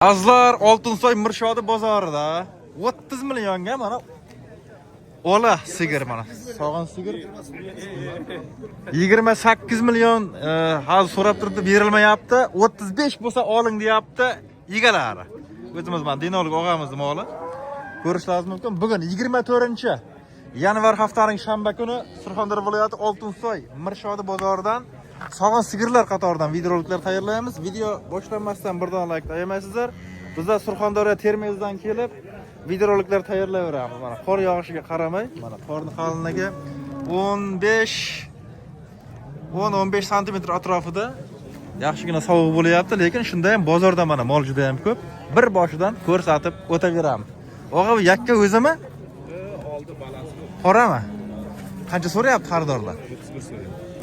Azizlar, Oltinsoy Mirshodi bozorida 30 millionga mana ola sigir, mana sog'in sigir 28 million hozir so'rab turibdi, berilmayapti. 35 bo'lsa oling deyapti egalari. O'zimiz mana Dinolik og'amizni moli. Ko'rishlaringiz mumkin. Bugun 24 yanvar, haftaning shanba kuni Surxondaryo viloyati Oltinsoy Mirshodi bozoridan sog'in sigirlar qatoridan videoroliklar tayyorlaymiz. Video boshlanmasdan bir dona like ayamaysizlar. Bizlar Surxondaryo Termizdan kelib videoroliklar tayyorlayveramiz. Mana qor yog'ishiga qaramay, mana qorni qalinligi 15 10-15 santimetr atrofida, yaxshigina sovuq bo'lyapti, lekin shunda ham bozorda mana mol juda ham ko'p. Bir boshidan ko'rsatib o'taveramiz. Og'a, bu yakka o'zimi? Qorami? Qancha so'rayapti xaridorlar?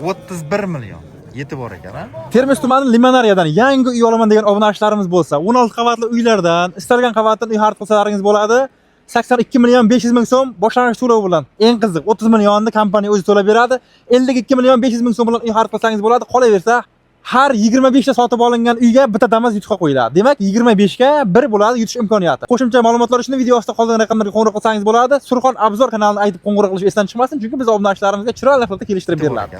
31 million. Yetib bor ekan, ha? Termiz tumani Limonariyadan yangi uy olaman degan obunachilarimiz bo'lsa, 16 qavatli uylardan istalgan qavatdan uy xarid qilsalaringiz bo'ladi. 82 million 500 ming so'm boshlang'ich to'lov bilan. Eng qiziq, 30 millionni kompaniya o'zi to'lab beradi. 52 million 500 ming so'm bilan uy xarid qilsangiz bo'ladi. Qolaversa, har 25 ta sotib olingan uyga bitta Damas yutuqqa qo'yiladi. Demak, 25 ga 1 bo'ladi yutish imkoniyati. Qo'shimcha ma'lumotlar uchun video ostida qolgan raqamlarga qo'ng'iroq qilsangiz bo'ladi. Surxon Abzor kanalini aytib qo'ng'iroq qilish esdan chiqmasin, chunki biz obunachilarimizga chiroyli holatda kelishtirib beriladi.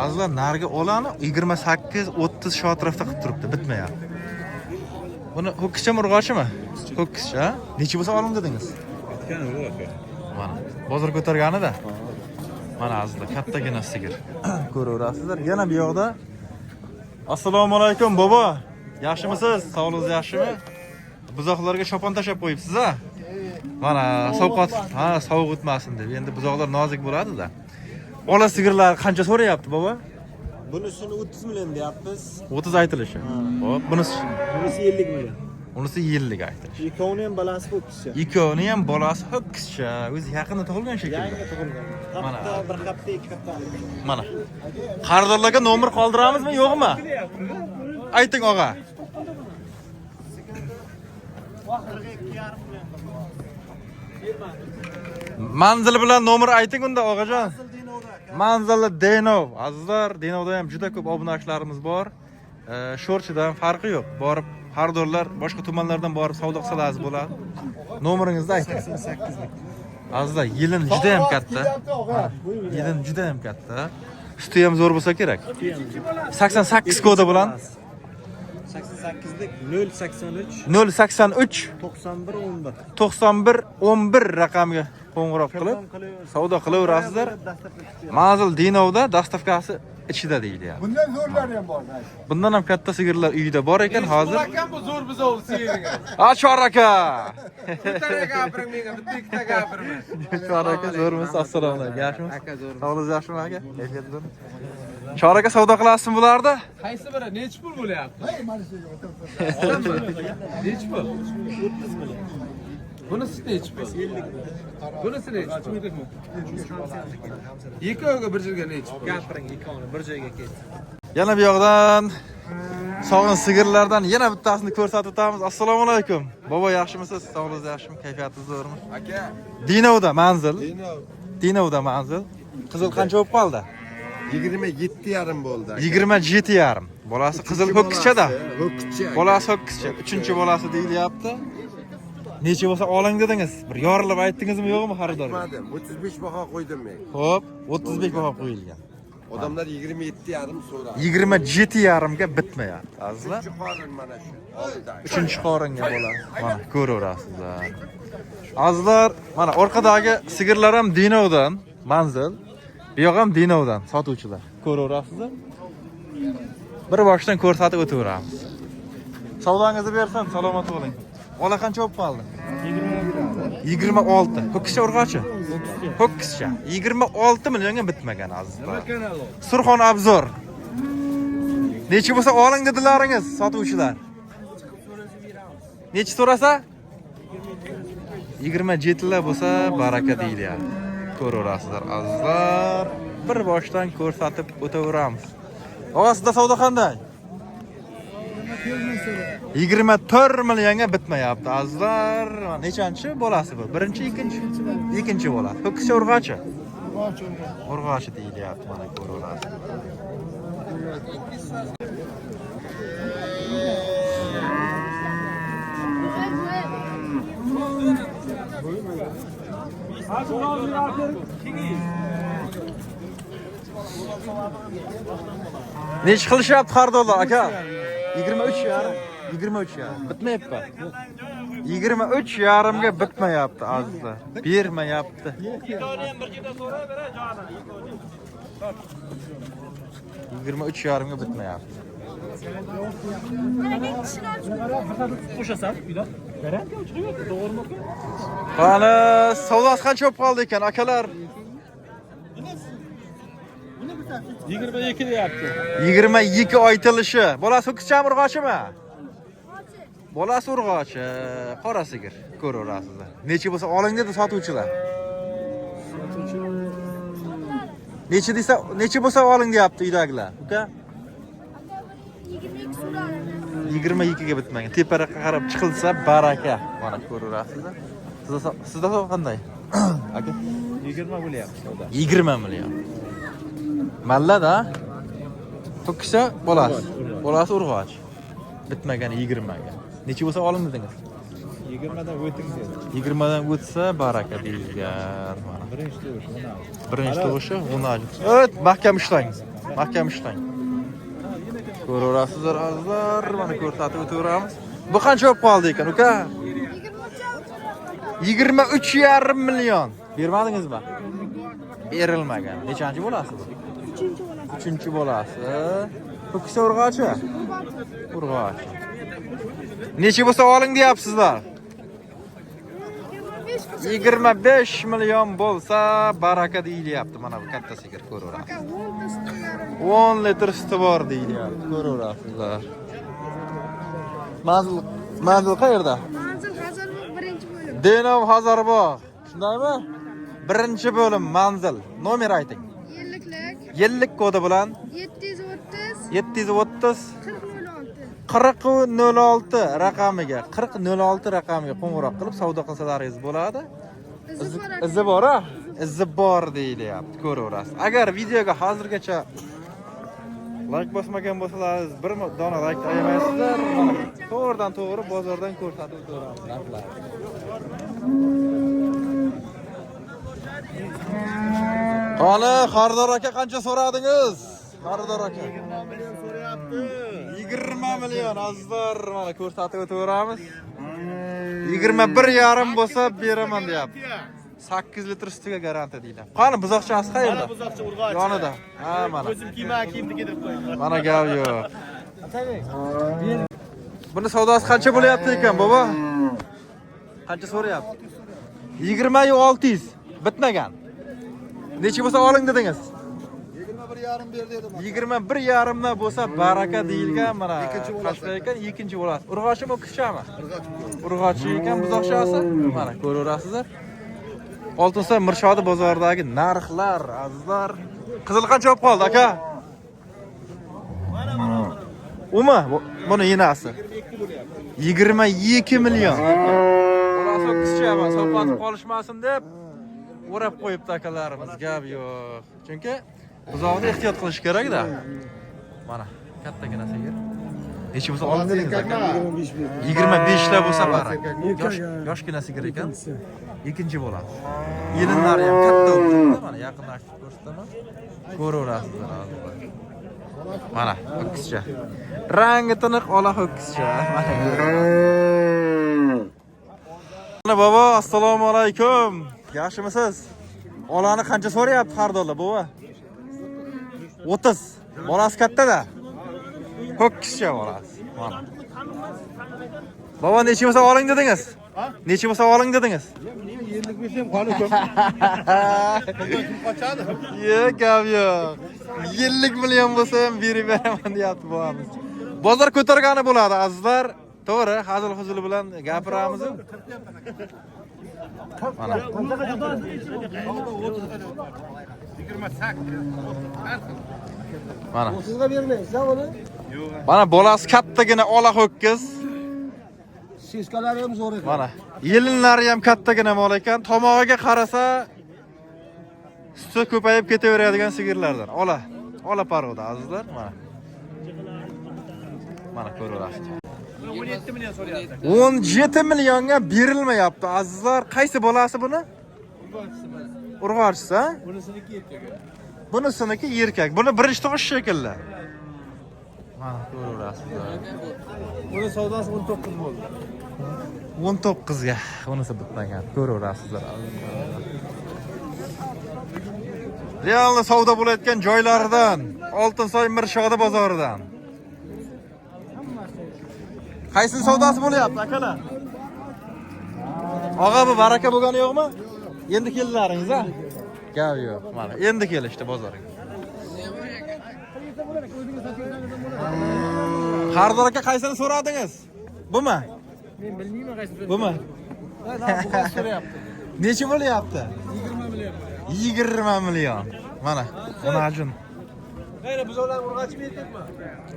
Azizlar, narigi olani 28 30 shu atrofda qilib turibdi, bitmayapti. Buni ho'kizchami, urg'ochimi? Ho'kizcha. Necha bo'lsa oling dedingiz? Mana bozor ko'targanida. Mana azizlar, kattagina sigir. Ko'raverasizlar. Yana bu yoqda. Assalomu alaykum bobo. Yaxshimisiz? Sog'lig'ingiz yaxshimi? Buzoqlarga chopon tashlab qo'yibsiz a? Mana sovqot, ha, sovuq o'tmasin deb. Endi buzoqlar nozik bo'ladi-da. Ola sigirlar qancha so'rayapti bobo? Bunisini 30 million deyapmiz. 30 aytilishi. Xo'p, bunisi Bunisi 50 million. Unisi yillik aytilishi. Ikkovini ham balasi ho'kizcha. Ikkovini ham bolasi ho'kizcha, o'zi yaqinda tug'ilgan shekilli. Yangi tug'ilgan. Mana. Hafta, bir hafta, 2 hafta. Mana. Xaridorlarga nomer qoldiramizmi, yo'qmi? Ayting og'a. 42,5 million. Manzil bilan nomer ayting unda og'ajon. Manzili Denov. Azizlar, Denovda ham juda ko'p obunachilarimiz bor. Sho'rchidan farqi yo'q. Borib xaridorlar boshqa tumanlardan borib savdo qilsalar bo'ladi. Nomeringizni ayting. 88lik. Azizlar, yilin juda ham katta. Yilin juda ham katta. Suti ham zo'r bo'lsa kerak. 88 kodi bilan 88lik 083 083 91 11. 91 11 raqamiga qo'ng'iroq qilib savdo qilaverasizlar. Manzil Denovda, dostavkasi ichida deyilyapti. Bundan zo'rlari ham bor. Bundan ham katta sigirlar uyida bor ekan hozir. Ekan bu zo'r buzov sigiringiz. A, Chor aka. Bitta gapiring menga, bitta ikkita gapirma. Chor aka, zo'rmisiz? Assalomu alaykum. Yaxshimisiz? Aka, zo'rmiz. Sog'lig'ingiz yaxshimi aka? Kayfiyat zo'rmi? Chor aka, savdo qilasizmi bularda? Qaysi biri nechi pul bo'lyapti? Nechi pul? 30 million. Bunisi nechi pul? Bunisi nechi pul? Ikkoviga bir joyga nechi pul? Gapiring, ikkovini bir joyga ketdi. Yana bu yoqdan sog'in sigirlardan yana bittasini ko'rsatib o'tamiz. Assalomu alaykum. Bobo, yaxshimisiz? Sog'lig'ingiz yaxshimi? Kayfiyatingiz zo'rmi? Aka, Dinovda manzil. Dinov. Dinovda manzil. Qizil qancha bo'lib qoldi? 27,5 bo'ldi. Aka. 27,5. Bolasi qizil ho'kizchada. Ho'kizcha. Aka. Bolasi ho'kizcha. Uchinchi bolasi deyilyapti. Necha bo'lsa oling dedingiz? Bir yorilib aytdingizmi, yo'qmi xaridorga? Aytmadim, 35 baho qo'ydim men. Xo'p, 35 baho qo'yilgan. Odamlar 27,5 so'radi. 27,5 ga bitmayapti, azizlar. Uchinchi qorin mana shu. Oldidagi. Uchinchi qoringa bo'ladi. Mana ko'raverasizlar. Azizlar, mana orqadagi sigirlar ham Dinovdan manzil. Bu yoq ham Dinovdan sotuvchilar. Ko'raverasizlar. Bir boshdan ko'rsatib o'taveramiz. Savdongizni bersin, salomat bo'ling. Ola qancha bo'lib qoldi? 26. Ho'kizcha, urg'ochi? Ho'kizcha. 26 millionga bitmagan, azizlar. Surxon Abzor. Necha bo'lsa oling dedilaringiz sotuvchilar? Necha so'rasa? 27 lar bo'lsa baraka deyilyapti. Ko'raverasizlar azizlar. Bir boshdan ko'rsatib o'taveramiz. Og'a, sizda savdo qanday? 24 millionga bitmayapti azizlar. Nechanchi bolasi bu? Birinchi, ikkinchi? Ikkinchi bolasi. Ho'kizcha, urg'ochi? Urg'ochi deyilyapti, mana ko'raverasiz. Nechi qilishyapti xaridorlar aka? 23,5. 23,5. Bitmayapti. 23,5 ga bitmayapti azizlar. Bermayapti. 23,5 ga bitmayapti. Qani, savdosi qancha bo'lib qoldi ekan akalar? 22 deyapti. 22 aytilishi. Bolasi ho'kizchami, urg'ochimi? Bolasi urg'ochi, qora sigir. Ko'raverasizlar. Necha bo'lsa oling dedi sotuvchilar. Necha desa, necha bo'lsa oling deyapti uydagilar. Uka? 22 so'radi. 22 ga bitmagan. Teparoqqa qarab chiqilsa baraka. Mana ko'raverasizlar. Sizda qanday? Aka? 20 bo'lyapti savdo. 20 million. Mallada to'kkisa bolasi. Bolasi urg'och. Bitmagan 20 ga. Necha bo'lsa oling dedingiz? 20 dan o'ting dedi. 20 dan o'tsa baraka deyilgan. Mana. Birinchi tug'ish 16. Birinchi tug'ishi 16. Evet, mahkam ushlang. Mahkam ushlang. Ko'raverasizlar azizlar, mana ko'rsatib o'taveramiz. Bu qancha bo'lib qoldi ekan, uka? 23,5 million. Bermadingizmi? Berilmagan. Nechanchi bolasi bu? Uchinchi bolasi. Ho'kiz urg'ochi? Urg'ochi. Necha bo'lsa oling deyapsizlar? 25 million bo'lsa baraka deyilyapti. Mana bu katta sigir ko'raverasiz. 10 litr suti bor deyilyapti. Ko'raverasizlar. Manzil qayerda? Manzil Hazarbog' 1-bo'lim. Denov Hazarbog'. Shundaymi? 1-bo'lim manzil. Nomer ayting. Yilliklik Yillik kodi bilan 730 730 4006. 4006 raqamiga 4006 raqamiga qo'ng'iroq qilib savdo qilsalaringiz bo'ladi. Izi bor. Izi bor, a? Izi bor deyilyapti, ko'raverasiz. Agar videoga hozirgacha like bosmagan bo'lsalaringiz bir dona like ayamaysizlar. Mana to'g'ridan to'g'ri bozordan ko'rsatib o'taveramiz narxlarni. Qani, xaridor aka qancha so'radingiz? Xaridor aka 20 million so'rayapti. 20 million azizlar, mana ko'rsatib o'taveramiz. 21,5 bo'lsa beraman deyapti. 8 litr sutiga garantiya deyiladi. Qani buzoqchasi qayerda? Mana buzoqcha urg'ochi. Yonida. Ha, mana. O'zim kiymagan kiyimni kiydirib qo'ydim. Mana gap yo'q. Buni savdosi qancha bo'lyapti ekan, bobo? Qancha so'rayapti? 20,600. Bitmagan. Necha bo'lsa oling dedingiz? 21,5 ber dedim. 21,5 dan bo'lsa baraka deyilgan mana. Qancha ekan? Ikkinchi bo'lasi. Urg'ochimi, o'kizchami? Urg'ochi ekan buzoqchasi. Mana ko'raverasizlar. Oltinsoy Mirshodi bozoridagi narxlar, azizlar. Qizil qancha bo'lib qoldi aka? Umi, buni enasi. 22 million. Bolasi o'kizcha emas, sovqotib qolishmasin deb o'rab qo'yibdi akalarimiz, gap yo'q. Chunki buzoqni ehtiyot qilish kerak-da. Mana kattagina sigir. Necha bo'lsa oling dedingiz aka? 25 ta bo'lsa baraka. Yoshgina sigir ekan. Ikkinchi bo'ladi. Yelinlari ham katta bo'lib turibdi. Mana yaqinlashtirib ko'rsataman. Ko'raverasizlar hozir. Mana ho'kizcha. Rangi tiniq ola ho'kizcha. Mana ko'raverasiz. Mana bobo, assalomu alaykum. Yaxshimisiz? Olani qancha so'rayapti xaridorlar, bobo? 30. Bolasi katta-da. Ho'kizcha bolasi. Mana. Bobo necha bo'lsa oling dedingiz? Necha bo'lsa oling dedingiz? Yerlik bersam qoni ko'p. Qochadi. Yo'q, gap yo'q. 50 million bo'lsa ham berib beraman deyapti bobomiz. Bozor ko'targani bo'ladi, azizlar. To'g'ri, hazil huzul bilan gapiramiz. Mana. Mana. 30ga bermaysiz uni. Mana bolasi kattagina ola ho'kiz. Seskalari ham zo'r ekan. Mana yelinlari ham kattagina mol ekan. Tomog'iga qarasa suti ko'payib ketaveradigan sigirlardan. Ola, ola paroda azizlar, mana. Mana ko'raverasiz. 17 million so'rayapti. 17 millionga berilmayapti azizlar. Qaysi bolasi buni? Urg'ochisi, a? Bunisiniki erkak. Bunisiniki erkak. Buni birinchi tug'ish shekilli. Mana ko'raverasizlar. Buni savdosi 19 bo'ldi. 19 ga bunisi bitmagan. Ko'raverasizlar. Realni savdo bo'layotgan joylaridan, Oltinsoy Mirshoda bozoridan. Qaysini savdosi bo'lyapti, akalar? Og'a, bu baraka bo'lgani yo'qmi? Endi keldilaringiz, a? Gap yo'q. Mana endi kelishdi bozorga. Xaridor aka, qaysini so'radingiz? Bumi? Men bilmayman qaysi. Bumi? Bu so'rayapti. Necha bo'lyapti? 20 million. 20 million. Mana, onajun Qayra buzovlar urg'achimi erkakmi?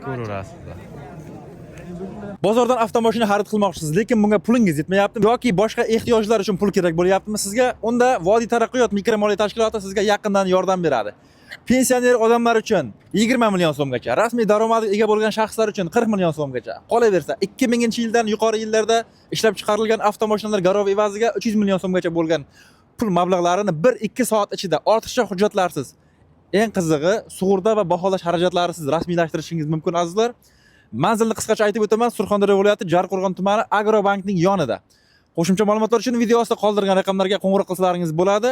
ko'raverasizlar. Bozordan avtomashina xarid qilmoqchisiz, lekin bunga pulingiz yetmayapti yoki boshqa ehtiyojlar uchun pul kerak bo'lyaptimi sizga? Unda Vodiy taraqqiyot mikromoliya tashkiloti sizga yaqindan yordam beradi. Pensioner odamlar uchun 20 million so'mgacha, rasmiy daromadiga ega bo'lgan shaxslar uchun 40 million so'mgacha. Qolaversa, 2000-yildan yuqori yillarda ishlab chiqarilgan avtomashinalar garov evaziga 300 million so'mgacha bo'lgan pul mablag'larini 1-2 soat ichida ortiqcha hujjatlarsiz, eng qizig'i sug'urta va baholash xarajatlarisiz rasmiylashtirishingiz mumkin, azizlar. Manzilni qisqacha aytib o'taman. Surxondaryo viloyati Jarqo'rg'on tumani Agrobankning yonida. Qo'shimcha ma'lumotlar uchun video ostida qoldirgan raqamlarga qo'ng'iroq qilsalaringiz bo'ladi.